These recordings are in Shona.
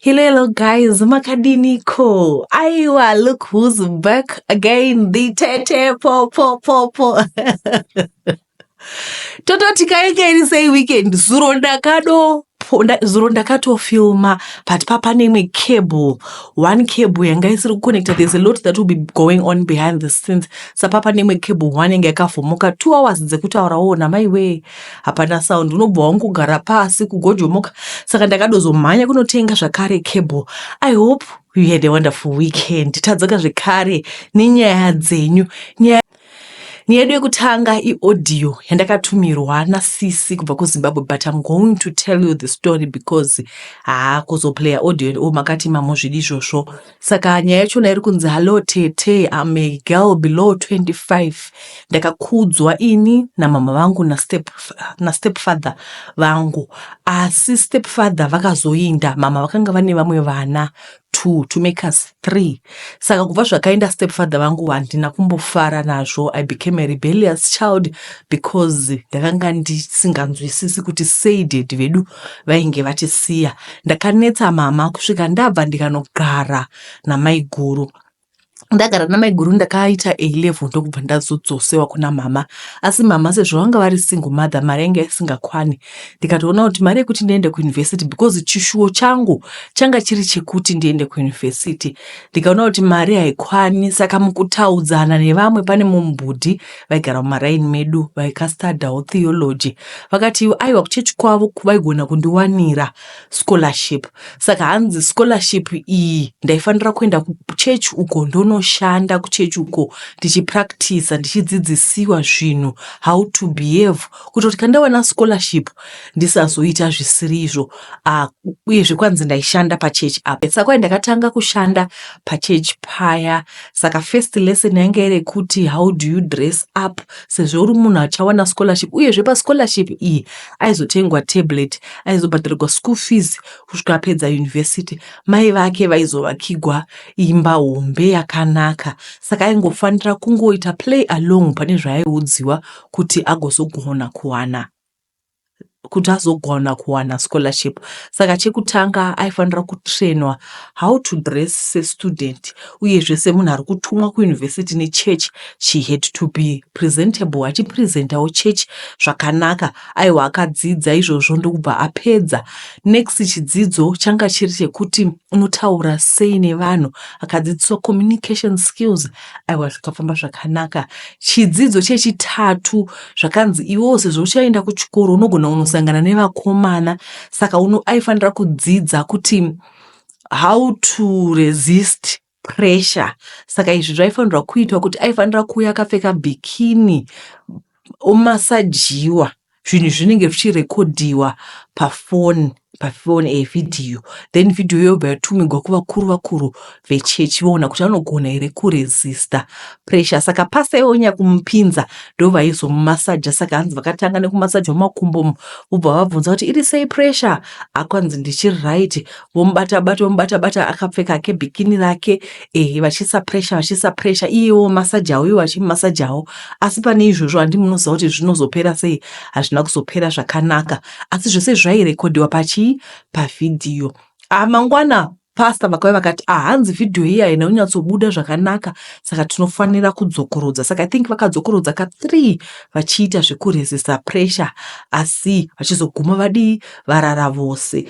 Hello, hello guys, makadiniko. Aiwa, look who's back again, the tete po po po po. Tototi kainge iri sei weekend, zuro ndakado zuro ndakatofilma, but papane imwe cable, one cable yanga isiri kuconnecta. There's a lot that will be going on behind the scenes. Saka pane imwe cable one yanga yakavhomoka. 2 hours dzekutaurawo namaiwe, hapana sound, unobva wangogara pasi kugojomoka. Saka ndakadozomhanya kunotenga zvakare cable. I hope you had a wonderful weekend. Tadzoka zvekare nenyaya dzenyu. Nyaya yedu yekutanga iaudio yandakatumirwa nasisi kubva kuZimbabwe, but I'm going to tell you the story because haa, kuzoplaya audio o makati mamuzvidi izvozvo. Saka nyaya yachona iri kunzi, "Hallo tete, I'm a girl below 25. Ndakakudzwa ini namama vangu nastepfather vangu, asi stepfather vakazoinda. Mama vakanga vane vamwe vana two, to make us three. Saka kubva zvakaenda stepfather vangu, handina kumbofara nazvo. I became a rebellious child because ndakanga ndisinganzwisisi kuti sei daddy vedu vainge vatisiya. Ndakanetsa mama kusvika ndabva ndikanogara namaiguru. Ndagara namaiguru, ndakaita A level, ndokubva ndazodzosewa kuna mama. Asi mama, sezvo vanga vari single mother, mari yainge isingakwani. Ndikatoona kuti mari yekuti ndiende kuyunivhesiti, because chishuwo changu changa chiri chekuti ndiende kuyunivhesiti, ndikaona kuti mari haikwani. Saka mukutaudzana nevamwe, pane mumubhudhi vaigara mumaraini medu vaikastadhawo theology, vakati aiwa, kuchechi kwavo vaigona kundiwanira scholarship. Saka hanzi scholarship iyi, ndaifanira kuenda kuchechi uko, ndonoshanda kuchechi uko, ndichipractisa, ndichidzidzisiwa zvinhu, how to behave, kutoti kana ndawana scholarship ndisazoita zvisiri izvo. Uyezve kwanzi ndaishanda pachechi apa. Saka kwai ndakatanga kushanda pachechi paya. Saka first lesson yanga iri yekuti how do you dress up sezvo uri munhu achawana scholarship. Uyezve pascholarship iyi aizotengwa tablet, aizobhadharirwa school fees kusvika apedza university. Mai vake vaizovakigwa imba hombe yakanaka. Saka aingofanira kungoita play along pane zvaaiudziwa kuti azogona kuwana scholarship. Saka chekutanga aifanira kutrainwa how to dress sestudent, uyezve semunhu ari kutumwa kuyunivhesiti nechechi, she had to be presentable, achipresentawo chechi zvakanaka. Aiwa, akadzidza izvozvo ndokubva apedza. Next chidzidzo changa chiri chekuti unotaura sei nevanhu. Akadzidziswa communication skills. Aiwa, zvikafamba zvakanaka. Chidzidzo chechitatu zvakanzi iwewo sezvo uchaenda kuchikoro, unogona kunosangana nevakomana. Saka aifanira kudzidza kuti how to resist pressure. Saka izvi zvaifanirwa kuitwa kuti aifanira kuuya akapfeka bikini, omasajiwa. Zvinhu zvinenge zvichirekodhiwa pafoni evhidhiyo, then vhidhiyo yobva yatumigwa kuvakuru vakuru vechechi, voona kuti anogona here kuresista pressure. Saka pasta ivo nyakumupinza ndo vaizomumasaja. Saka hanzi vakatanga nekumasaja mumakumbo, vobva vabvunza kuti iri sei pressure. Akanzi ndichiri right. Vomubata bata, vomubata bata akapfeka ake bikini rake, vachiisa pressure, vachiisa pressure, iyewo masajawo, iwo achimumasajawo. Asi pane izvozvo, handi munoziva kuti zvinozopera sei? Hazvina kuzopera zvakanaka, asi zvese zvairekodhiwa pachii? Pavhidhiyo. Mangwana pasta vakauya vakati, "Ah, hanzi vhidhiyo iyi haina kunyatsobuda zvakanaka, saka tinofanira kudzokorodza." Saka I think vakadzokorodza ka3 vachiita zvekuresista pressure, asi vachizoguma vadii? Varara vose.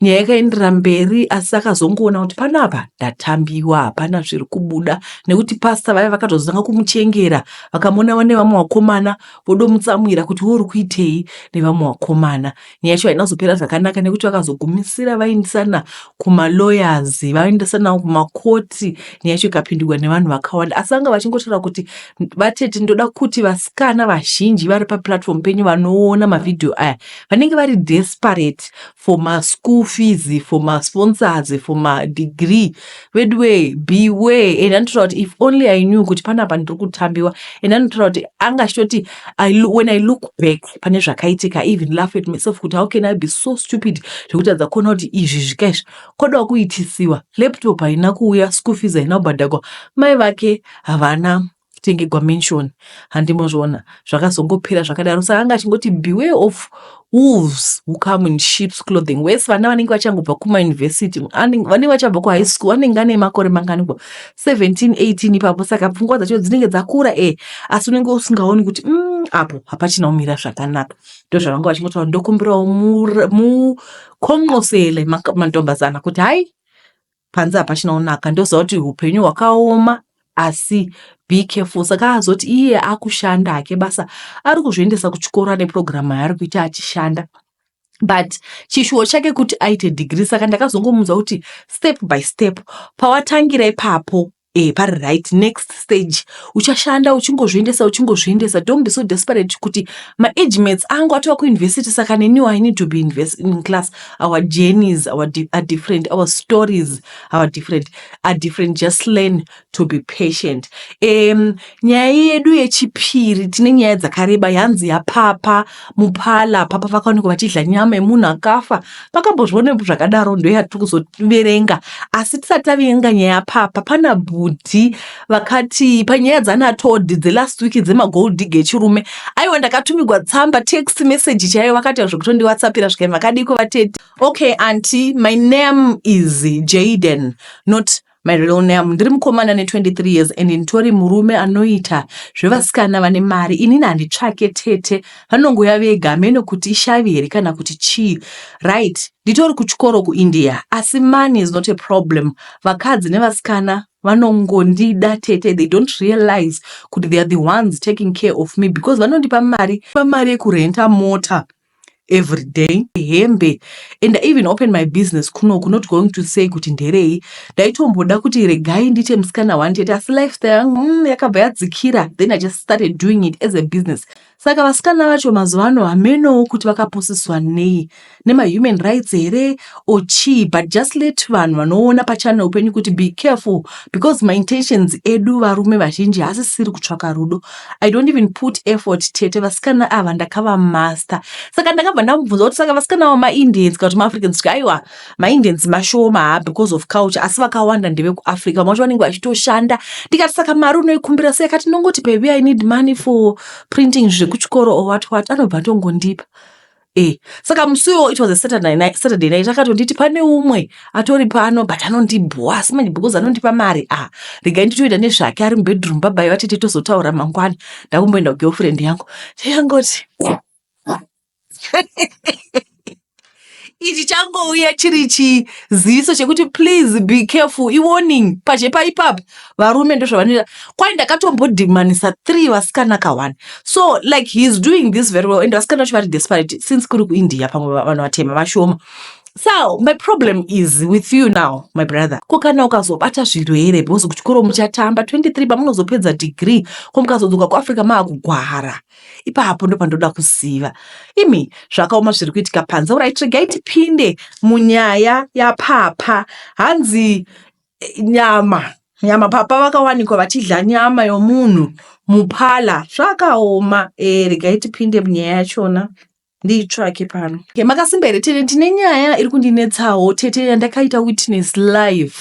Nyaya yakaenderera mberi, asi akazongoona kuti panapa ndatambiwa, hapana zviri kubuda, nekuti pasta vaya vakatozotanga kumuchengera. Vakamuona vane vamwe vakomana, vodomutsamwira kuti uri kuitei nevamwe vakomana. Nyaya yacho haina kuzopera zvakanaka, nekuti vakazogumisira vaendesana kumalawyers, vaendesana kumakoti. Nyaya yacho ikapindurwa nevanhu vakawanda, asi vanga vachingotaura kuti, "Vatete, ndoda kuti vasikana vazhinji vari paplatform penyu vanoona mavhidhiyo aya, vanenge vari desperate for maschool fees, for masponsors, for madegree, veduwe, beware." And anotaura kuti, "If only I knew kuti panapa ndiri kutambiwa." And anotaura kuti anga achitoti, "When I look back pane zvakaitika, I even laugh at myself kuti how can I be so stupid zvekutadza kuona kuti izvi zvika izvi kodawo kuitisiwa." Laptop haina kuuya, school fees haina kubhadhagwa, mai vake havana Kutengegwa mansion handimozviona zvakazongopera zvakadaro saka anga achingoti beware of wolves who come in sheep's clothing wese vana vanenge vachangobva kumauniversity vanenge vachabva kuhigh school vanenge ane makore manganiko 17 18 ipapo saka pfungwa dzacho dzinenge dzakura e asi unenge usingaoni kuti mm, apo hapachina kumira zvakanaka ndozvavanga vachingotaura ndokumbirawo mukonqosele mantombazana kuti hai panze hapachina kunaka ndoziva kuti upenyu hwakaoma asi be careful saka azoti iye akushanda hake basa ari kuzviendesa kuchikoro ane purogiramu yaari kuita achishanda but chishuwo chake kuti aite degree saka ndakazongomuudza kuti step by step pawatangira ipapo e pari right next stage uchashanda uchingozviendesa uchingozviendesa don't be so desperate kuti maage mates angu atova kuuniversity saka neniwo i need to be in class our journeys our di are different our stories are different are different just learn to be patient um, nyaya yedu yechipiri tine nyaya dzakareba yanzi yapapa mupala papa vakaonekwa vachidya nyama yemunhu akafa pakambozvionepo zvakadaro ndoyatiri kuzoverenga asi tisati taverenga nyaya yapapa pana bhudhi vakati panyaya dzana tod dzelast week dzemagold dig echirume aiwa ndakatumigwa tsamba text message chaiyo vakati zvekutondiwatsapira zvikai makadiko vatete okay aunty my name is Jaden not my real name ndiri mukomana ne23 years and nditori murume anoita zvevasikana vane mari inini handitsvake tete vanongoya vega hamene kuti ishavi here kana kuti chii right nditori kuchikoro kuindia asi money is not a problem vakadzi nevasikana vanongondida tete they don't realize kuti they are the ones taking care of me because vanondipa mari pa mari yekurenta mota every day hembe and I even open my business kunoku not going to say kuti nderei ndaitomboda kuti regai ndiite musikana one tete asi lifestyle yangu mm, yakabva yadzikira then i just started doing it as a business saka vasikana vacho mazuva ano hamenowo kuti vakapusiswa nei nemahuman rights here or chii but just let vanhu vanoona pachannel penyu kuti be careful because maintentions edu varume vazhinji haasisiri kutsvaka rudo i don't even put effort tete vasikana ava ndakavamaster saka ndakabva ndamubvunza kuti saka vasikana ava maindians kana kuti maafricans kuti aiwa maindians mashoma ha because of culture asi vakawanda ndevekuafrica vamwe vacho vanenge vachitoshanda ndikati saka mari unoikumbira sei akati nongoti baby i need money for printing zvekuchikoro or what what anobva atongondipa e saka musi uyo it was a saturday night, saturday night akatonditi pane umwe atori pano but anondibhowa asi manje because anondipa mari ah regai nditoita nezvake ari mubedroom babai vatete tozotaura mangwana ndakumboenda kugirlfriend yangu ndiyangoti ichi changouya chiri chiziviso chekuti please be careful iwarning pachepa ipapa varume ndozvavanoita kwai ndakatombodhimanisa three vasikana ka1 so like he is doing this very well and vasikana vacho vari desperate since kuri kuindia pamwe vanhu vatema vashoma so my problem is with you now my brother ko kana ukazobata zvirwere because kuchikoro muchatamba 23 pamunozopedza degree ko mukazodzoka kuafrica maakugwara ipapo ndo pandoda kuziva imi zvakaoma zviri kuitika panze alright regai tipinde munyaya yapapa hanzi nyama nyama papa vakawanikwa vachidya nyama yomunhu mupala zvakaoma e, regai tipinde munyaya yachona ndiitsvake pano okay, makasimba here tete ndine nyaya iri kundinetsawo tete yandakaita witness live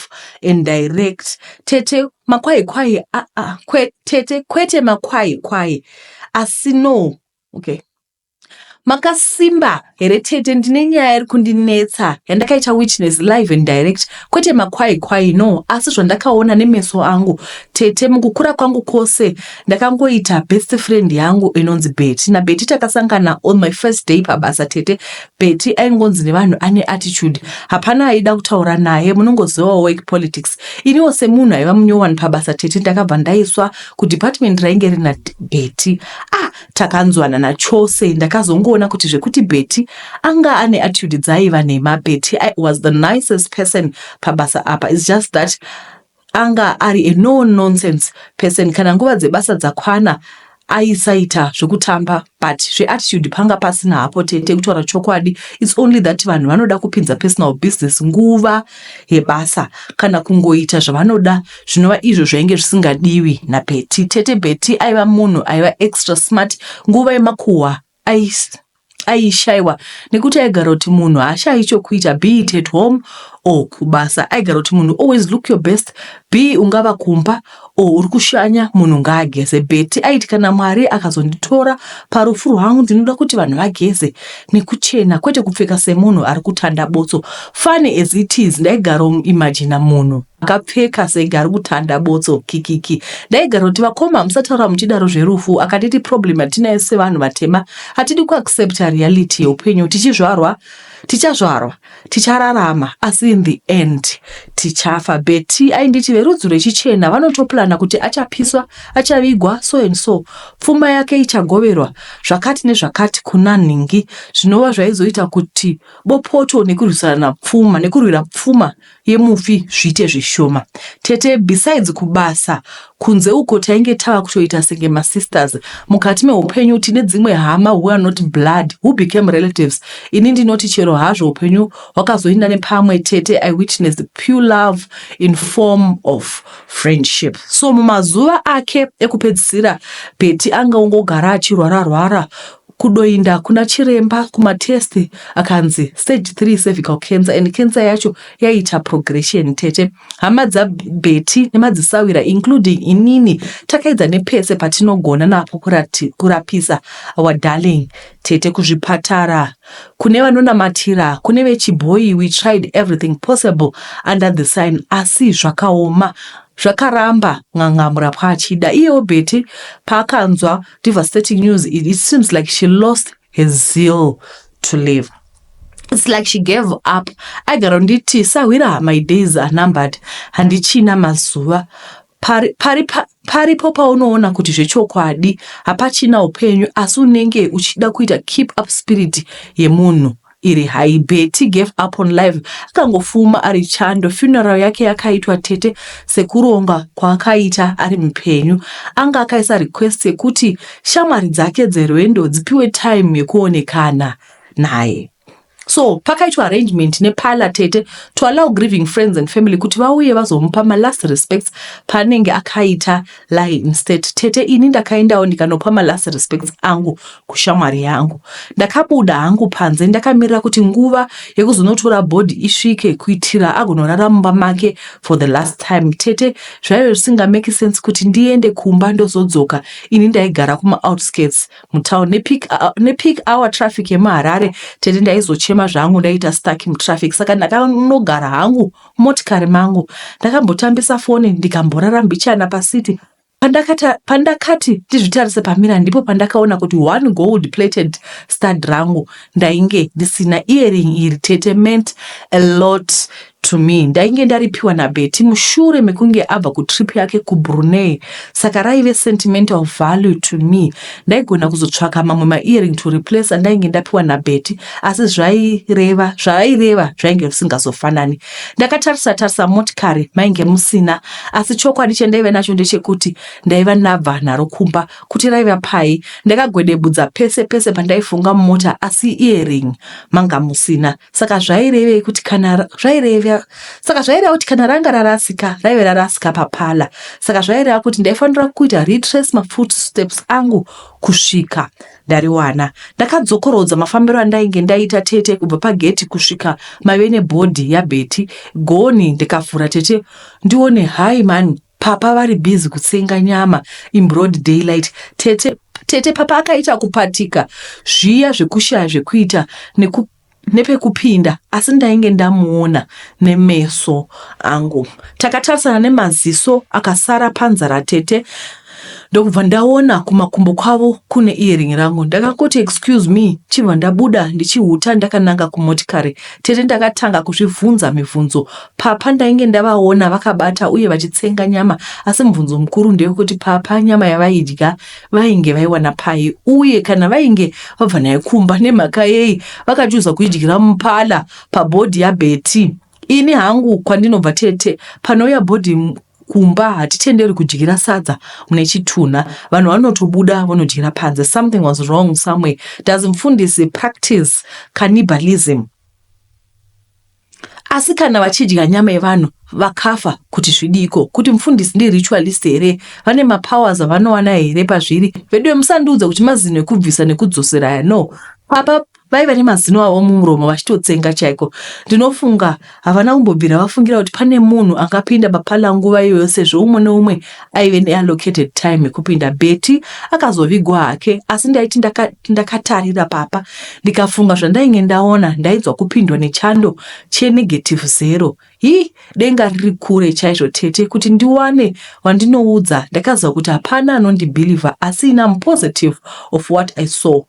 and direct tete makwai kwai ah, ah, kwe, tete kwete makwai kwai asi no okay makasimba here tete ndine nyaya iri kundinetsa yandakaita witness live and direct kwete makwai kwai no asi zvandakaona nemeso angu tete mukukura kwangu kwose ndakangoita best friend yangu inonzi betty nabetty takasangana on my first day pabasa tete betty aingonzi nevanhu ane attitude hapana aida kutaura naye munongozivawo work politics iniwo semunhu aiva munyowani pabasa tete ndakabva ndaiswa kudepartment rainge rina betty ah takanzwanana chose ndakazongoona kuti zvekuti betty anga ane attitude dzaiva nhema betty was the nicest person pabasa apa its just that anga ari a no nonsense person kana nguva dzebasa dzakwana aisaita zvekutamba but zveattitude panga pasina hapo tete kutaura chokwadi its only that vanhu vanoda kupinza personal business nguva yebasa kana kungoita zvavanoda zvinova izvo zvainge zvisingadiwi nabetty tete betty aiva munhu aiva extra smart nguva yemakuhwa Aishayiwa nekuti aigara kuti munhu haashayi chokuita, be it at home or kubasa. Aigara kuti munhu, always look your best, be ungava kumba or uri kushanya, munhu ngaageze. Betty aiti, "Kana Mwari akazonditora parufu rwangu, ndinoda kuti vanhu vageze nekuchena, kwete kupfeka semunhu ari kutanda botso." Funny as it is, ndaigara imagina munhu akapfeka senge ari kutanda botso, kikiki. Ndaigara kuti, "Vakoma, musataura muchidaro zverufu." Akatiti problem yatinayo sevanhu vatema, hatidi kuaccepta reality yeupenyu. Tichizvarwa, tichazvarwa, tichararama, asi in the end tichafa. Betty ainditi verudzi rwechichena vanotoplana kuti achapiswa, achavigwa so and so, pfuma yake ichagoverwa zvakati nezvakati kuna nhingi, zvinova zvaizoita kuti bopoto nekurwisana pfuma, nekurwira pfuma yemufi zviite zvishoma. Tete, besides kubasa, kunze uko tainge tava kutoita senge masisters. Mukati meupenyu tine dzimwe hama who are not blood who became relatives. Ini ndinoti chero hazvo upenyu hwakazoenda nepamwe, tete, I witnessed pure love in form of friendship. So mumazuva ake ekupedzisira, Betty anga ongogara achirwara rwara, kudoinda kuna chiremba kumatest, akanzi stage 3 cervical cancer, and cancer yacho yaita progression. Tete, hama dzaBetty nemadzisawira, including inini, takaedza nepese patinogona napo kurapisa our darling tete. Kuzvipatara, kune vanonamatira, kune vechibhoi, we tried everything possible under the sun, asi zvakaoma, zvakaramba. N'anga murapwa achida. Iyewo Betty paakanzwa devastating news, it seems like she lost her zeal to live. It's like she gave up. Aigara nditi, "Sahwira, my days are numbered, handichina mazuva." Paripo paunoona kuti zvechokwadi hapachina upenyu, asi unenge uchida kuita keep up spirit yemunhu iri high. Betty gave up on life, akangofuma ari chando. Funeral yake yakaitwa, tete, sekuronga kwaakaita ari mupenyu. Anga akaisa request yekuti shamwari dzake dzerwendo dzipiwe time yekuonekana naye. So pakaitwa arrangement neparlour, tete, to allow grieving friends and family kuti vauye vazomupa malast respects paanenge akaita lie in state. Tete, ini ndakaendawo ndikanopa malast respects angu kushamwari yangu. Ndakabuda hangu panze ndakamirira kuti nguva yekuzonotora body isvike, kuitira agonorara mumba make for the last time. Tete, zvaive zvisingamake sense kuti ndiende kumba ndozodzoka. Ini ndaigara kumaoutskirts mutown. Nepeak hour traffic yemuHarare, tete, ndaizochema zvangu ndaita stuck mutraffic. Saka ndakanogara hangu motikari mangu, ndakambotambisa foni, ndikamborara mbichana paseat. Pandakati ndizvitarise pamirror, ndipo pandakaona kuti one gold plated stud rangu ndainge ndisina. Earring iri, tete, meant a lot to me. Ndainge ndaripiwa naBetty mushure mekunge abva kutrip yake kuBrunei, saka raive sentimental value to me. Ndaigona kuzotsvaka mamwe maearring to replace andainge ndapiwa naBetty, asi zvaireva zvainge zvisingazofanani. Ndakatarisa tarisa motikari, mainge musina, asi chokwadi chandaiva nacho ndechekuti ndaiva ndabva naro kumba. Kuti raiva pai? Ndakagwedebudza pese pese pandaifunga mumota, asi earring manga musina. Saka zvaireva kuti kana ranga rarasika, raive rarasika paparlour. Saka zvaireva kuti ndaifanira kuita retrace mafootsteps angu kusvika ndariwana. Ndakadzokorodza mafambiro andainge ndaita, tete, kubva pageti kusvika maive nebody yaBetty. Goni ndikavhura, tete, ndione, hai mani, papa vari busy kutsenga nyama in broad daylight. Tete, papa akaita kupatika zviya zvekushaya zvekuita nepekupinda, asi ndainge ndamuona nemeso angu. Takatarisana nemaziso akasara panzara, tete, ndokubva ndaona kumakumbo kwavo kune earring rangu. Ndakangoti, "Excuse me," chibva ndabuda ndichihuta ndakananga kumotikari. Tete, ndakatanga kuzvibvunza mibvunzo. Papa ndainge ndavaona vakabata uye vachitsenga nyama, asi mubvunzo mukuru ndewekuti papa nyama yavaidya vainge vaiwana pai, uye kana vainge vabva nayo kumba, nemhaka yei vakachuza kuidyira muparlour pabody yaBetty? Ini hangu kwandinobva, tete, panouya body kumba hatitenderi kudyira sadza mune chitunha. Vanhu vanotobuda vonodyira panze. Something was wrong somewhere. Does mufundisi practice cannibalism? Asi kana vachidya nyama yevanhu vakafa, kuti zvidiko? Kuti mufundisi ndiritualist here? Vane mapowers avanowana here pazviri? Veduwe, musandiudza kuti mazino ekubvisa nekudzosera aya. No, papa. Vaiva nemazino avo mumuromo vachitotsenga chaiko. Ndinofunga havana kumbobvira vafungira kuti pane munhu angapinda paparlour nguva iyoyo sezvo umwe neumwe aive neallocated time yekupinda. Betty akazovigwa hake asi ndaiti ndakatarira papa ndikafunga zvandainge ndaona ndainzwa kupindwa nechando chenegative zero. Hii denga riri kure chaizvo tete kuti ndiwane wandinoudza ndakaziva kuti hapana anondibhilivha asi ini am positive of what I saw.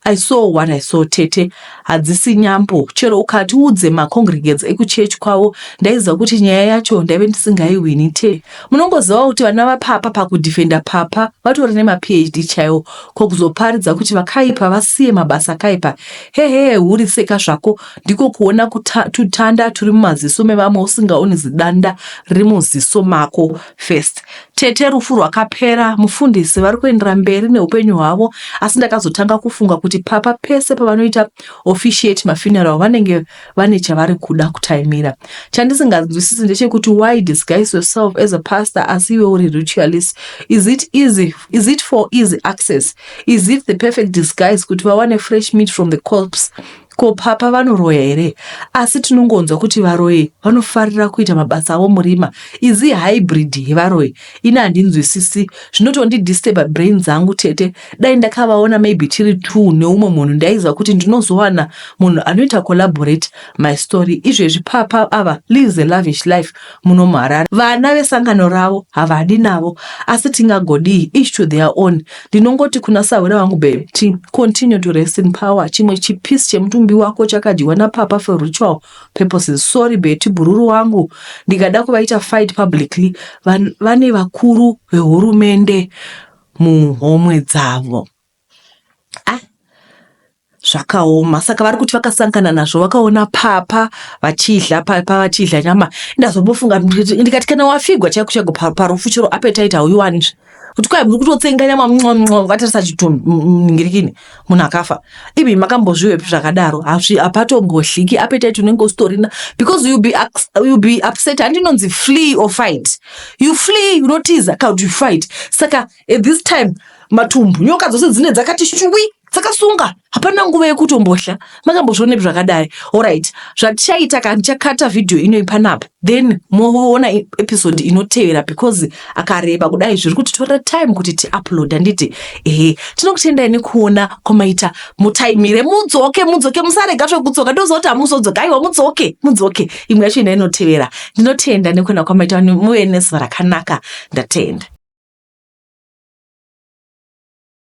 I saw what I saw tete hadzisi nyambo chero ukati udze macongregates ekuchurch kwavo ndaiziva kuti nyaya yacho ndaive ndisingaihwini te munongoziva kuti vana vapapa pakudefenda papa vatori nemaPhD chaiwo ko kuzoparidza kuti vakaipa vasiye mabasa akaipa hehe huri seka zvako ndiko kuona tutanda turi mumaziso mevamwe usingaoni zidanda riri muziso mako first tete rufu rwakapera mufundisi vari kuendera mberi neupenyu hwavo asi ndakazotanga kufunga kuti papa pese pavanoita officiate mafuneral vanenge vane chavari kuda kutaimira chandisinganzwisisi ndechekuti why disguise yourself as a pastor asi iwe uri ritualist? Is it easy? Is it for easy access? Is it the perfect disguise kuti vawane fresh meat from the corpse? Ko papa vanoroya here? Asi tinongonzwa kuti varoyi vanofarira kuita mabasa avo murima. Izi hybrid yevaroyi ini handinzwisisi, zvinotondidisturba brain dzangu tete. Dai ndakavaona maybe tiri two neumwe munhu, ndaiziva kuti ndinozowana munhu anoita collaborate my story. Izvezvi papa ava lives a lavish life muno muHarare, vana vesangano ravo havadi navo, asi tingagodii? Each to their own. Ndinongoti kuna sahwira vangu Betty, continue to rest in power. Chimwe chipisi chemutumbi wako chakadyiwa napapa for ritual purposes. Sorry Betty, bhururu wangu. Ndikada kuvaita fight publicly, vane vakuru vehurumende muhomwe dzavo. Ah, zvakaoma. Saka vari kuti vakasangana nazvo, vakaona papa vachidya, papa vachidya nyama. Ndazombofunga ndikati kana wafigwa chaiko chaiko parufu, chero appetite hauiwanizve kuti kwai muri kutotsenga nyama mwa vakatarisa chitoningirikini munhu akafa. Ivi makambozviwepi zvakadaro? Hapatombohliki, appetite unenge usitorina because you'll be upset. Handinonzi flee or fight? You flee, unotiza, kana kuti you fight. Saka at this time matumbu, nyoka dzose dzine dzakati shuwi, dzakasunga, hapana nguva yekutombohla. Makambozvionepi zvakadai? Alright, zvatichaita ka, ndichakata vhidhiyo inoi panapa, then moona episode inotevera because akareba kudai zviri kutitorera time kuti tiupload, handiti? Ehe, tinokutendai nekuona kwamaita. Mutaimire, mudzoke, mudzoke, musarega zvekudzoka. Ndoziva kuti hamuzodzoka. Aiwa, mudzoke, mudzoke, imwe yacho ina inotevera. Ndinotenda nekuona kwamaita. Muve nezuva rakanaka, ndatenda.